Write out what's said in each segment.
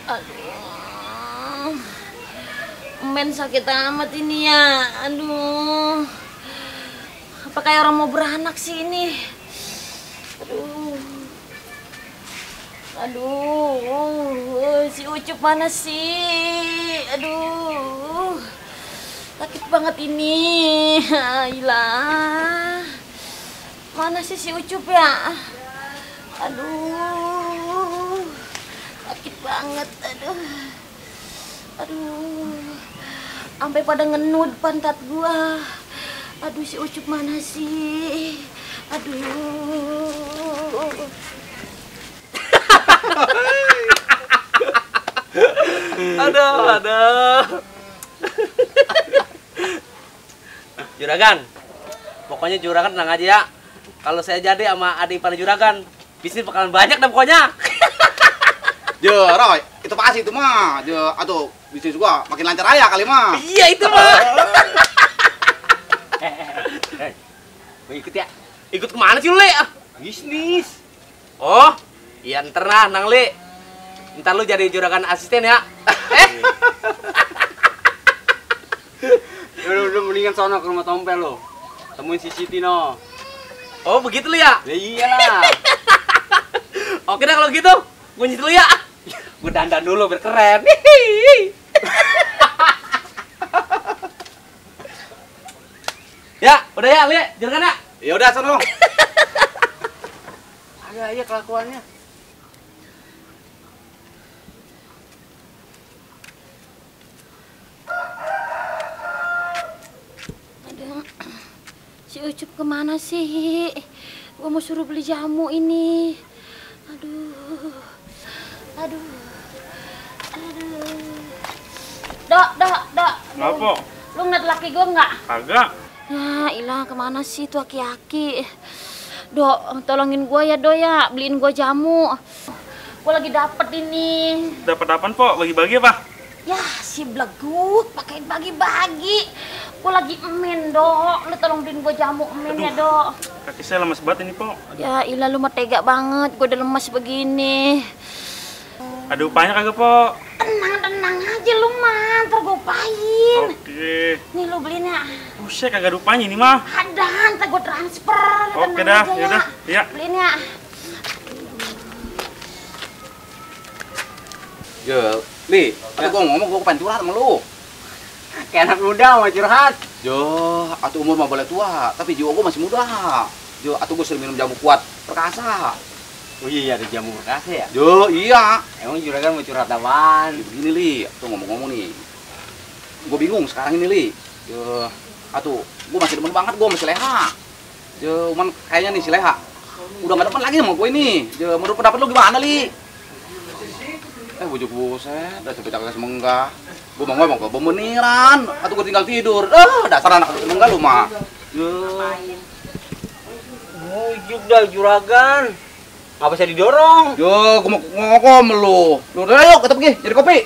Aduh. Men sakit amat ini ya. Aduh. Apa kayak orang mau beranak sih ini? Aduh. Aduh, si Ucup mana sih? Aduh. Sakit banget ini. Ayolah. Mana sih si Ucup ya? Aduh. Sakit banget. Aduh. Aduh. Sampai pada ngenud pantat gua. Aduh, si Ucup mana sih? Aduh. Aduh. Juragan, pokoknya juragan tenang aja ya. Kalau saya jadi sama adik pada juragan, bisnis bakalan banyak deh pokoknya. Roy, itu pasti itu mah. Atau bisnis gua makin lancar aja kali mah. Iya itu mah. Mau ikut ya? Ikut kemana sih lu, Le? Bisnis. Oh, iya ntar nah, Nang Le. Ntar lu jadi juragan asisten ya. Udah mendingan sono ke rumah Tompel lo. Temuin si Siti no. Oh, begitu lu ya? Ya iyalah. Oke dah kalau gitu, gue nyit dulu ya. Gue dandan dulu biar keren. Ya, udah ya, Le. Juragan ya. Ya udah sono. Ada aja kelakuannya. Si Ucup kemana sih? Gua mau suruh beli jamu ini. Aduh. Aduh. Aduh. Dok. Apa? Lu ngeliat laki gua nggak? Kagak. Ya ilah, kemana sih tuh aki-aki? Dok, tolongin gua ya, Dok ya. Beliin gua jamu. Gua lagi dapet ini. Dapat apaan, Pok? Bagi-bagi apa? Ya, si blegut pakai bagi-bagi. Gua lagi emen, Dok. Lu tolong beliin gua jamu emen ya, Dok. Kaki saya lemes banget ini, Pok. Ya ilah, lu mah tega banget. Gua udah lemas begini. Ada upahnya kagak, Pok? Tenang aja lu mah, ntar gua upahin. Oke. Nih lu beliin ya. Buset, kagak ada upahnya ini mah. Ada, ntar gua transfer. Oke Tenang dah, aja yaudah. Iya. Beliin ya. Li, atau gua ngomong gua pengen curhat sama lu. Kayak anak muda mau curhat. Atau umur mah boleh tua, tapi jiwa gua masih muda. Atau gua sering minum jamu kuat perkasa. Oh iya, ada jamu perkasa ya? Iya. Emang juragan mau curhat apaan? Begini Li, tuh ngomong-ngomong nih. Gua bingung sekarang ini Li. Atau gua masih demen banget gua sama si Leha. Cuman kayaknya nih si Leha udah gak demen lagi sama gua ini. Menurut pendapat lu gimana Li? Bujuk buset, udah cepet kagak semenggah. Gua mau ngomong ke pemeniran, atau gua tinggal tidur. Dasar anak semenggah lu mah. Oh, juga juragan. Nggak bisa didorong. Gua mau ngomong lu. Udah yuk, kita pergi nyari kopi.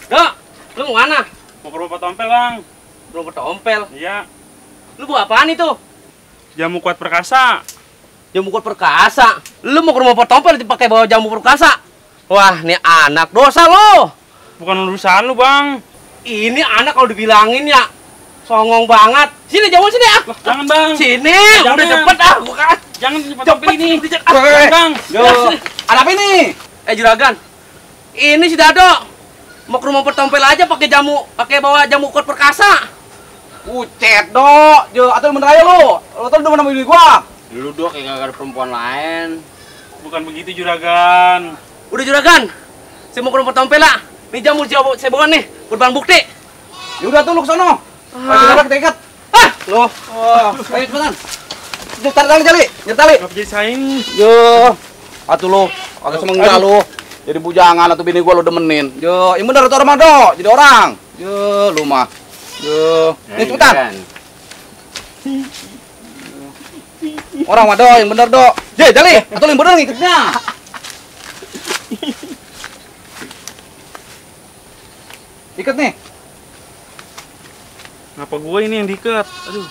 Dok, lu mau mana? Mau ke rumah Tompel, Bang. Belum bertompel. Iya. Lu bawa apaan itu? Jamu kuat perkasa. Jamu kuat perkasa. Lu mau ke rumah Tompel dipakai bawa jamu perkasa? Wah, ini anak dosa lo. Bukan urusan lu, Bang. Ini anak kalau dibilangin ya songong banget. Sini jamu sini ah. Jangan, Bang. Sini, Jangan. udah cepet ah. Gua kan. Jangan di Cepet ini. Bang. Ada apa ini? Juragan. Ini si Dado. Mau ke rumah Tompel aja pakai bawa jamu kuat perkasa. Ucet, Dok. Atau bener aja lu. Lu tuh udah nama bini gua. Dulu Dok, kayak gak ada perempuan lain. Bukan begitu, juragan. Udah juragan. Saya mau ke rumah Tompel lah. Ini jamu saya bawa nih, buat bang bukti. Ya udah tuh lu ke sono. Ayo kita ikat. Loh. Ayo cepetan. Tarik tali, tali. Ngapa jadi saya ini? Atuh lu, agak semenggah lu. Jadi bujangan atau bini gua lu demenin. Yang bener tuh Armando, jadi orang. Lu mah. Nih cepetan. Orang mah yang bener dok. Jali, atau yang bener ngikutnya. Ikat nih. Ngapa gue ini yang diikat? Aduh.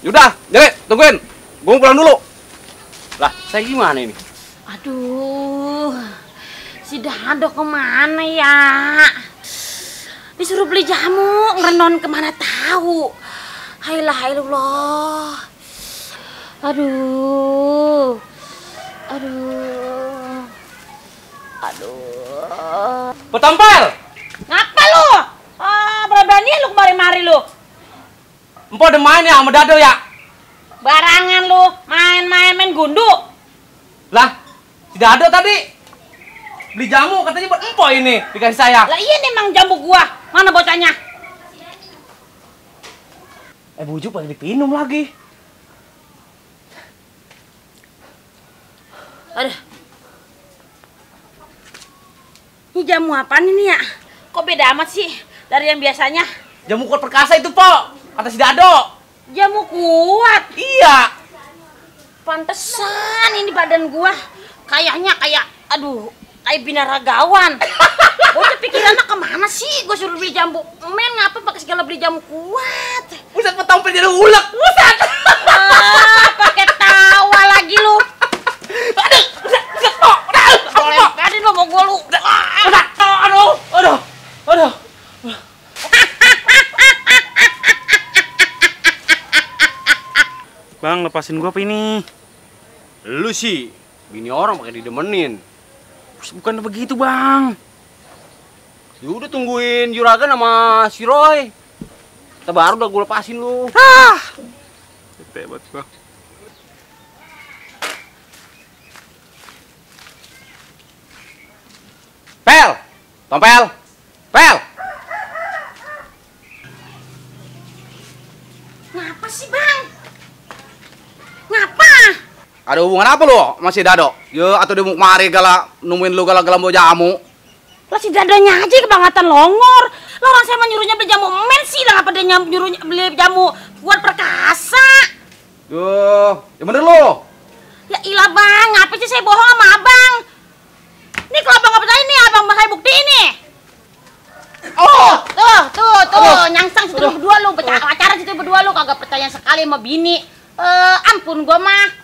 Yaudah, Jali, tungguin. Gue pulang dulu. Lah, saya gimana ini? Aduh, si Dado kemana ya? Disuruh beli jamu, ngerenon kemana tahu. Hailah. Aduh. Petompel! Ngapa lu? Berani lu kemari-mari lu? Empo udah main ya sama Dado ya? Barangan lu, main gundu. Lah, si Dado tadi beli jamu katanya buat empo ini dikasih saya. Lah iya nih emang jambu gua. Mana bocahnya? Bujuk lagi dipinum lagi. Aduh. Ini jamu apaan ini ya? Kok beda amat sih dari yang biasanya? Jamu kuat perkasa itu, Po. Kata si Dado. Jamu kuat. Iya. Pantesan ini badan gua kayaknya kayak binaragawan. Bocah pikirannya kemana sih? Gua suruh beli jamu. Men ngapa pakai segala beli jamu kuat? Buset, Petompel jadi ulek. Buset. Pakai tawa lagi lu. Aduh, buset, Po. Boleh tadi lu mau gua lu. Aduh. Bang, lepasin gua apa ini? Lu sih, bini orang pakai didemenin. Bukan begitu, Bang. Ya udah tungguin Juragan sama si Roy. Kita baru udah gue lepasin lu. Bete buat gua. Tompel. Ngapa sih, Bang? Ngapa? Ada hubungan apa lu masih Dado? Ya atau dia mau kemari gala nungguin lu gala bawa jamu. Lah si Dadonya aja kebangetan longor. Lah orang saya menyuruhnya beli jamu men sih, lah ngapa dia nyuruhnya beli jamu buat perkasa? Ya bener lu. Ya ilah Bang, ngapa sih saya bohong sama Abang? Ini kalau Abang nggak percaya nih, Abang saya bukti ini. Tuh, nyangsang situ berdua lu, pacaran situ berdua lu, kagak percaya sekali sama bini. Ampun gua mah.